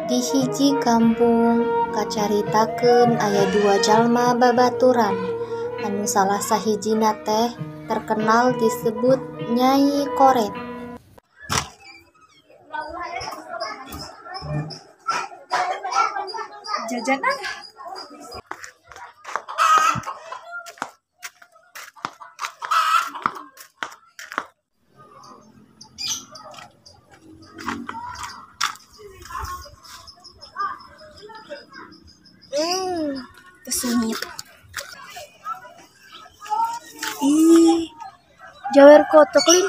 Di hiji kampung kacaritakeun aya dua jalma babaturan anu salah sahijina teh terkenal disebut Nyai Koret. Jajan ah. Kesungit. Ih, jawer kotok lin.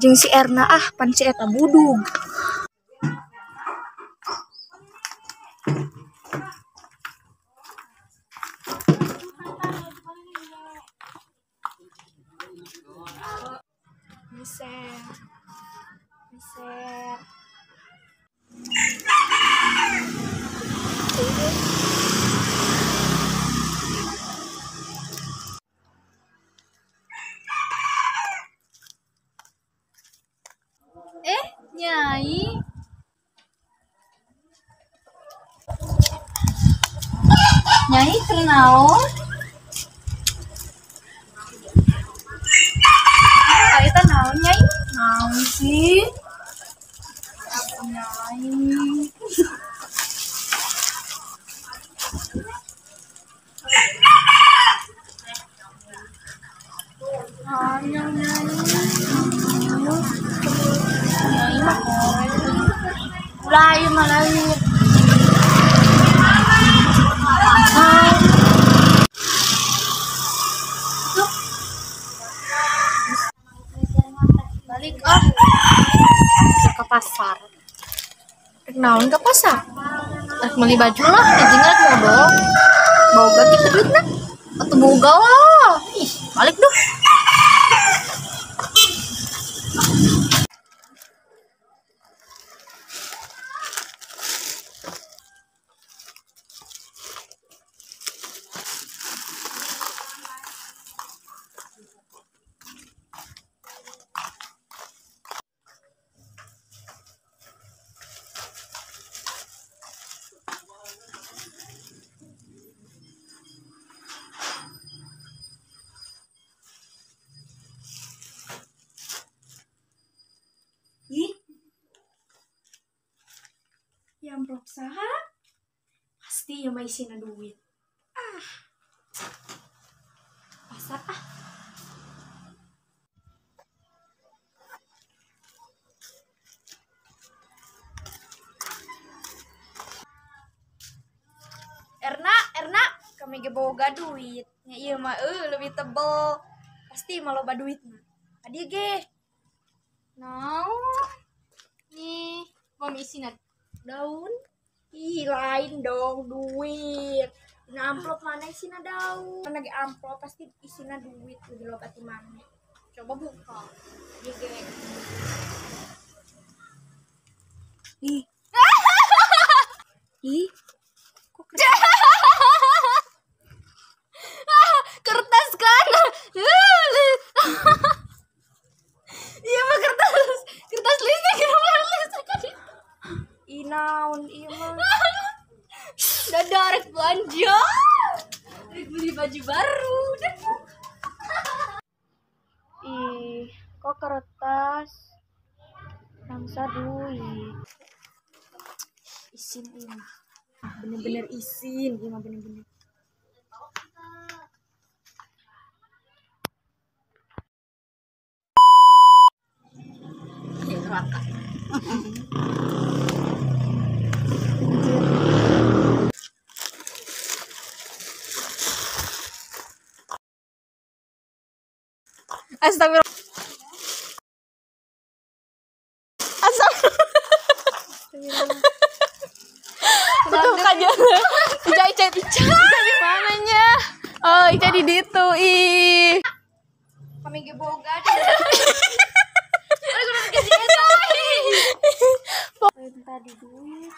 Jeung si Erna ah pan si eta budug. Meser. Meser. Nyai. Nyai kunaon? Eta naon Nyai? Naon sih? Apa Nyai? Hayang Nyai. Nyai mah koret. Ulah ieu mah lain. Balik ah ke pasar. Rek naon ke pasar? Rek meuli baju lah, jeung rek modal. Boga kitu duitna? Atuh boga lah. Ih, balik duh. Ih, ya amplop saha? Pasti ieu mah isina duit. Ah, pasar ah. Erna, Erna, kami ge boga duit. Nya ieu mah leuwih tebel. Pasti mah loba duitna. Adi ge. Naon? Nih, bom isina daun. Ih, lain dong duit. Dina amplop mana isina daun? Mana ge amplop pasti isina duit lebih loba ti maneh. Coba buka. Ieu ge. Ih. Ih. Kok kertas kan? Iya mah kertas, kertas listrik, kertas listrik kan itu. Ih, naon ieu mah. Dadah rek belanja. Rek beli baju baru. Dadah. Ih, kok kertas? Bangsa duit. Isin ieu mah. Bener-bener isin, ieu mah bener-bener. Astagfirullah. Astagfirullah. Tuh kajian. Ica Ica Ica di mananya? Oh, Ica di ditu. Ih. Kami ge boga. Tadi duit.